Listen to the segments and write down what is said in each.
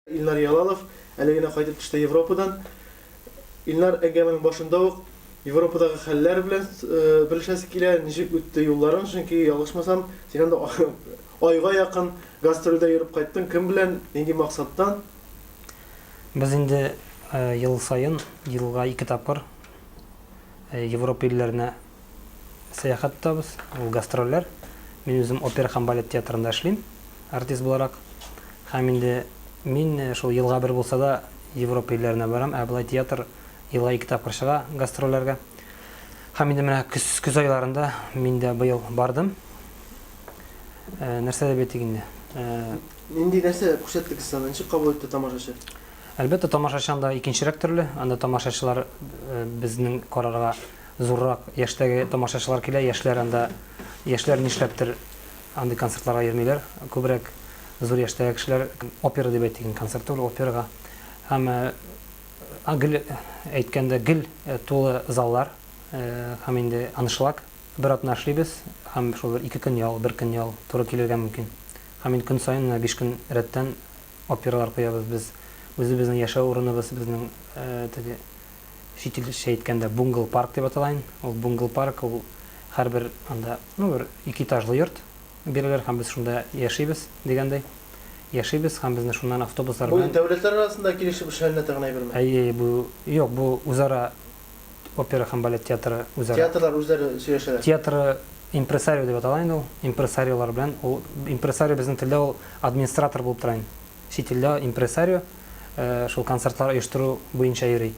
Илнар Ялалов әле генә кайтып төште Европадан. Илнар, әңгәмәнең башында ук Европадагы хәлләр белән белешәсе килә, ничек үтте юлларың, чөнки ялгышмасам, син анда айга якын гастрольдә йөреп кайттың, кем белән, нинди максаттан? Без инде ел саен, елга ике тапкыр Европа илләренә сәяхәт тотабыз, ул гастрольләр. Мин үзем опера һәм балет театрында эшлим, артист буларак. Һәм инде мин шул елга бер булса да Европа илләренә барам, ә болай театр елга ике тапкыр чыга гастрольләргә. Һәм инде менә көз, көз айларында мин дә быел бардым. Нәрсә дип әйтик инде? Нинди нәрсә күрсәттегез анда? Ничек кабул итте тамашачы? Әлбәттә, тамашачы анда икенчерәк төрле. Анда тамашачылар безнең карарга зуррак яшьтәге тамашачылар килә, яшьләр анда, яшьләр нишләптер андый концертларга йөрмиләр. Күбрәк зур яшьтәге кешеләр опера дип әйтик, концерт түгел, операга. Һәм гел әйткәндә, гел тулы заллар һәм инде аншлаг. Бер атна эшлибез һәм шул бер ике көн ял, бер көн ял туры килергә мөмкин. Һәм инде көн саен менә биш көн рәттән опералар куябыз без. Үзебезнең яшәү урыныбыз безнең теге чит илчә әйткәндә бунгл парк дип атала инде. Ул бунгл парк ул һәрбер анда, ну, бер ике этажлы йорт бирәләр һәм без шунда яшибез дигәндәй. Яшибез һәм безне шуннан автобуслар Бу белән. дәүләтләр арасында килешеп эшләнелә торган әйберме? Әйе, әйе, бу, юк, бу үзара опера һәм балет театры үзара. Театрлар үзләре сөйләшәләр. Театры импресарио дип атала инде ул. Импресариолар белән ул импресарио безнең телдә ул администратор булып тора инде. Чит илдә импресарио шул концертлар оештыру буенча йөри.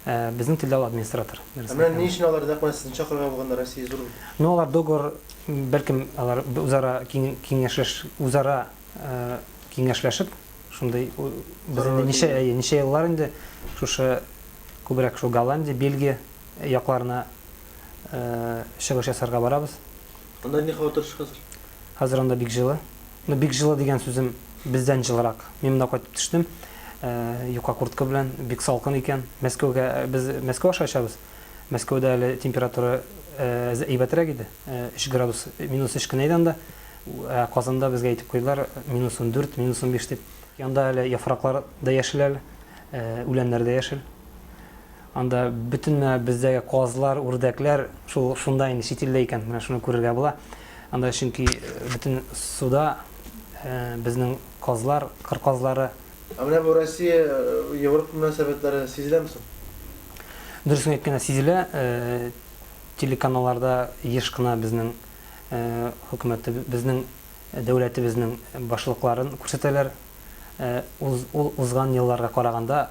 Безнең телдә ул администратор. Ә менә ни өчен алар нәкъ менә сезне чакырырга булганнар, Россия зур бит. Ну, алар договор, бәлкем, алар үзара киңәшләш, үзара киңәшләшеп, шундый без инде ничә, әйе, ничә еллар инде шушы күбрәк шул Голландия, Бельгия якларына чыгыш ясарга барабыз. Анда нинди һава торышы хәзер? Хәзер анда бик җылы. Ну, бик җылы дигән сүзем бездән җылырак. Мин монда кайтып төштем, юка куртка белән, бик салкын икән. Мәскәүгә, без Мәскәү аша очабыз. Мәскәүдә әле температура әйбәтрәк иде, 3 градус, минус 3 кенә иде анда. Ә Казанда безгә әйтеп куйдылар, минус 14, минус 15 дип. Анда әле яфраклар да яшел әле, үләннәр дә яшел. Анда бөтен менә бездәге казлар, үрдәкләр шул шунда инде чит илдә икән, менә шуны күрергә була. Анда чөнки бөтен суда безнең казлар, кыр казлары. Ә менә бу Россия, Европа мөнәсәбәтләре сизеләме соң? Дөресен әйткәндә, сизелә. Телеканалларда еш кына безнең хөкүмәт, безнең дәүләтебезнең башлыкларын күрсәтәләр. Ул узган елларга караганда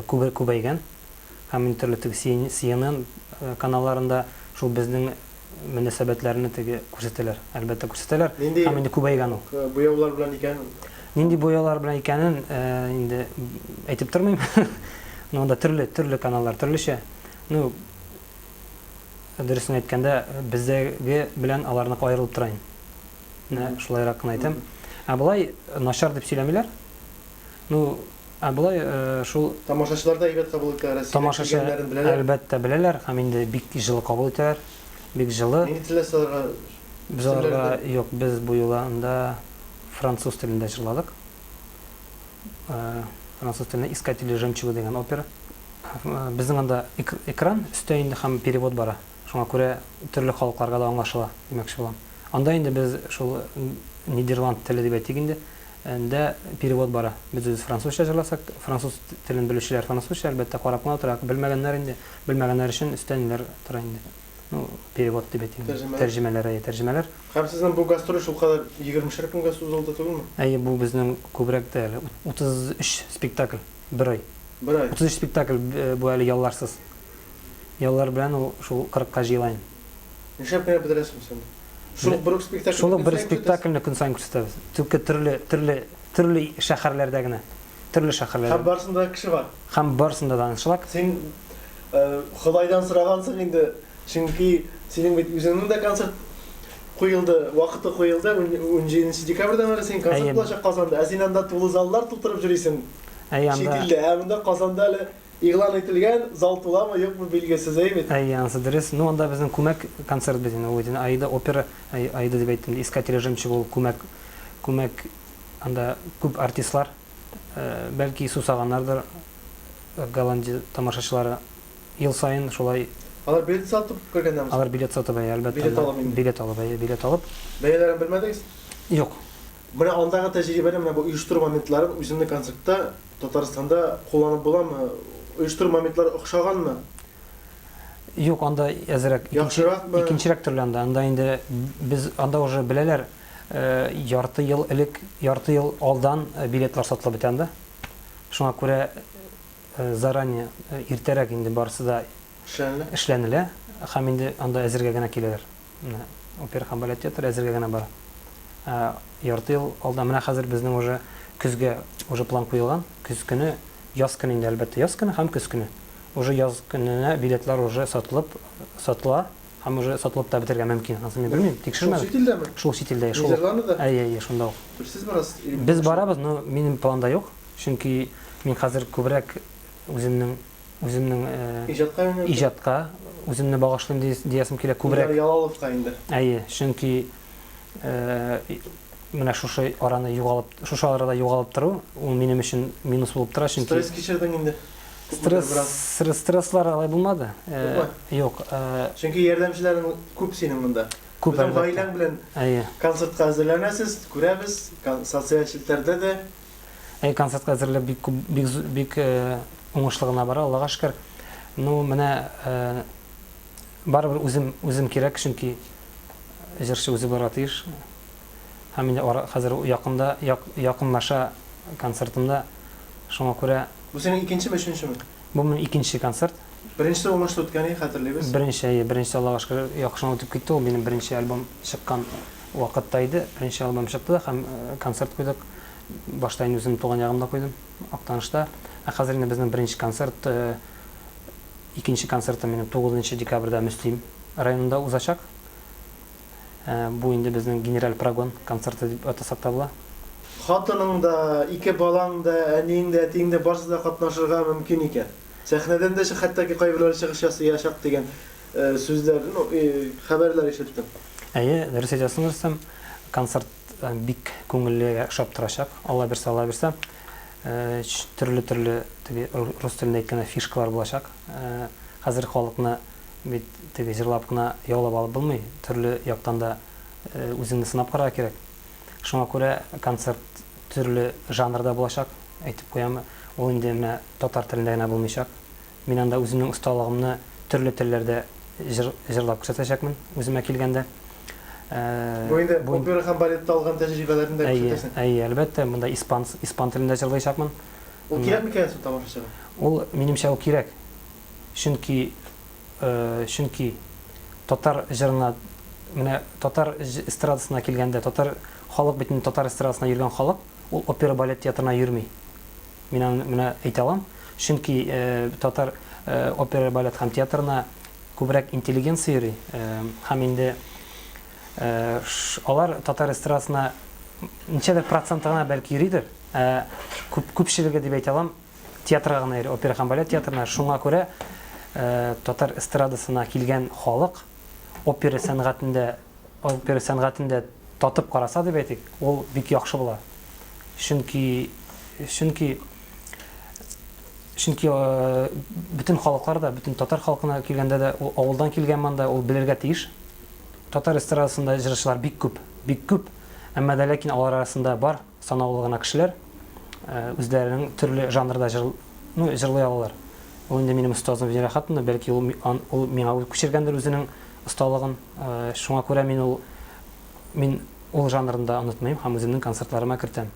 күбәйгән. Һәм инде төрле теге CNN каналларында шул безнең мөнәсәбәтләрне теге күрсәтәләр. Әлбәттә, күрсәтәләр. Нинди Һәм инде күбәйгән ул. буяулар белән икәнен? Нинди буяулар белән икәнен инде әйтеп тормыйм. Но анда төрле, төрле каналлар төрлечә. Ну, дөресен әйткәндә, бездәге белән аларныкы аерылып тора инде. Менә шулайрак кына әйтәм. Ә болай начар дип сөйләмиләр. Ну, ә болай шул Тамашачылар да әйбәт кабул итә, Россиядән Тамашачы, килгәннәрен беләләр. әлбәттә, беләләр һәм инде бик җылы кабул итәләр. Бик җылы. Нинди телдә сез аларга Без аларга, телләрендә? юк, без бу юлы анда француз телендә җырладык. Француз телендә Искатели жемчуга дигән опера. Безнең анда экран өстә инде һәм перевод бара. Шуңа күрә төрле халыкларга да аңлашыла, димәкче булам. Анда инде без шул нидерланд теле дип әйтик инде, ндә перевод бара. Без үзебез французча җырласак, француз телен белүчеләр французча, әлбәттә, карап кына утыра. Белмәгәннәр инде, белмәгәннәр өчен өстә ниләр тора инде. Ну, перевод дип әйтик инде. Тәрҗемәләр. Тәрҗемәләр, әйе, тәрҗемәләр. Һәм сезнең бу гастроль шулкадәр егермешәр көнгә сузылды түгелме? Әйе, бу безнең күбрәк тә әле. 33 спектакль бер ай. Бер ай. 33 спектакль бу әле ялларсыз. Яллар белән ул шул кырыкка җыела инде. Нишләп кенә бетерәсең син? Шул ук бер үк спектакльне Шул ук көн бер саен күрсәтәсең? спектакльне көн саен күрсәтәбез. Түлке төрле, төрле, төрле шәһәрләрдә генә. Төрле шәһәрләрдә. Һәм барысында да кеше бар. Һәм барысында да аншлаг. Син Ходайдан сорагансың инде, чөнки синең бит үзеңнең дә концерт куелды, вакыты куелды, унҗиденче декабрьдәме әле синең концерт Әйе. булачак Казанда, ә син анда тулы заллар тутырып йөрисең. Әйе, Чит анда. илдә, ә монда Казанда әле Игълан ителгән, зал туламы, юкмы, билгесез, әйе бит? Әйе, анысы дөрес. Ну, анда безнең күмәк концерт бит инде, ул бит инде Аида опера, әй, Аида дип әйттем, Искатели жемчуга ул күмәк, күмәк, анда күп артистлар. Бәлки сусаганнардыр Голландия тамашачылары. Ел саен шулай. Алар билет сатып кергәннәрме соң? Алар билет сатып, әйе, әлбәттә. Билет алып инде. Билет алып, әйе, билет алып. Бәяләрен белмәдегез? Юк. Менә андагы тәҗрибәне, менә бу оештыру моментларын үзеңнең концертта Татарстанда кулланып буламы? Оештыру моментлары охшаганмы? Юк, анда әзрәк Яхшыракмы? Икенчерәк төрле анда. Анда инде без анда уже беләләр, ярты ел элек, ярты ел алдан билетлар сатылып бетә анда. Шуңа күрә заранее иртәрәк инде барысы да эшләнелә. Эшләнелә һәм инде анда әзергә генә киләләр. Менә опера һәм балет театры әзергә генә бара. Ә ярты ел алдан менә хәзер безнең уже көзгә уже план куелган. Көз көне, яз көне инде әлбәттә, яз көне һәм көз көне. Уже яз көненә билетлар уже сатылып, сатыла һәм уже сатылып та бетергә мөмкин. Анысын мин белмим, тикшермәдем. Шул чит илдәме? Шул чит илдә, шул. Нидерландыда? Әйе, әйе, шунда ук. Сез барасыз? Без барабыз, но минем планда юк. Чөнки мин хәзер күбрәк үземнең үземнең иҗатка юнәлдем. Иҗатка үземне багышлыйм диясем килә күбрәк. Илдар Ялаловка инде. Әйе, чөнки менә шушы араны югалып, шушы арада югалып тору, ул минем өчен минус булып тора, чөнки Стресс кичердең инде. Стресс, стресслар алай булмады. Юкмы? Юк. Чөнки ярдәмчеләрең күп синең монда. Күп, Бөтен гаиләң белән Әйе. концертка әзерләнәсез, күрәбез, социаль челтәрдә дә. Әй, концертка әзерлек бик күп, бик, бик уңышлы гына бара, Аллага шөкер. Ну, менә барыбер үзем, үзем кирәк, чөнки җырчы үзе булырга тиеш. Һәм инде ара, хәзер якында, як, якынлаша концертымда. Шуңа күрә Бу синең икенчеме, өченчеме? Бу минем икенче концерт. Беренчесе уңышлы үткән, хәтерлибез. Беренче, әйе, беренче, Аллага шөкер, яхшы гына үтеп китте. Ул минем беренче альбом чыккан вакытта иде. Беренче альбом чыкты да һәм концерт куйдык. Башта инде үземнең туган ягымда куйдым, Актанышта. Ә хәзер инде безнең беренче концерт, икенче концертым минем 9 декабрьдә Мөслим районында узачак. Бу инде безнең генераль прогон концерты дип атасак та була. Хатының да, ике балаң да, әниең дә, әтиең дә барысы да катнашырга мөмкин икән. Сәхнәдән дә хәтта ки кайберләре чыгыш ясыячак дигән сүзләр, ну, хәбәрләр ишеттем. Әйе, дөрес әйтәсең, Рөстәм. Концерт бик күңеллегә ошап торачак. Алла бирсә, Алла бирсә. Төрле-төрле теге рус телендә әйткәндә фишкалар булачак. Хәзер халыкны бит теге җырлап кына яулап алып булмый, төрле яктан да үзеңне сынап карарга кирәк. Шуңа күрә концерт төрле жанрда булачак, әйтеп куям, ул инде менә татар телендә генә булмыйчак. Мин анда үземнең осталыгымны төрле телләрдә җыр, җырлап күрсәтәчәкмен, үземә килгәндә. Бу инде опера һәм балетта алган тәҗрибәләрне дә күрсәтәсең. Әйе, әйе, әлбәттә, монда испан, испан телендә җырлаячакмын. Ул кирәк микән соң тамашачыга? Ул, минемчә, ул кирәк. Чөнки, чөнки татар җырына, менә татар эстрадасына килгәндә, татар халык бит инде татар эстрадасына йөргән халык, ул опера-балет театрына йөрми. Мин аны менә әйтә алам. Чөнки татар опера, балет һәм театрына күбрәк интеллигенция йөри. Һәм инде алар татар эстрадасына ничәдер проценты гына бәлки йөридер. Ә күп, күпчелеге дип әйтә алам, театрга гына йөри, опера һәм балет театрына. Шуңа күрә татар эстрадасына килгән халык опера сәнгатендә Опера сәнгатен дә татып караса дип әйтик, ул бик яхшы була. Чөнки, чөнки, чөнки бөтен халыклар да, бөтен татар халкына килгәндә дә, ул авылдан килгән монда, ул белергә тиеш. Татар эстрадасында җырчылар бик күп, бик күп. Әмма дә ләкин алар арасында бар санаулы гына кешеләр үзләренең төрле жанрда җыр, ну, җырлый алалар. Ул инде минем остазым Венера Хатмина, бәлки ул, ул миңа күчергәндер үзенең осталыгын. Шуңа күрә мин ул мин ул жанрын да онытмыйм һәм үземнең концертларыма кертәм.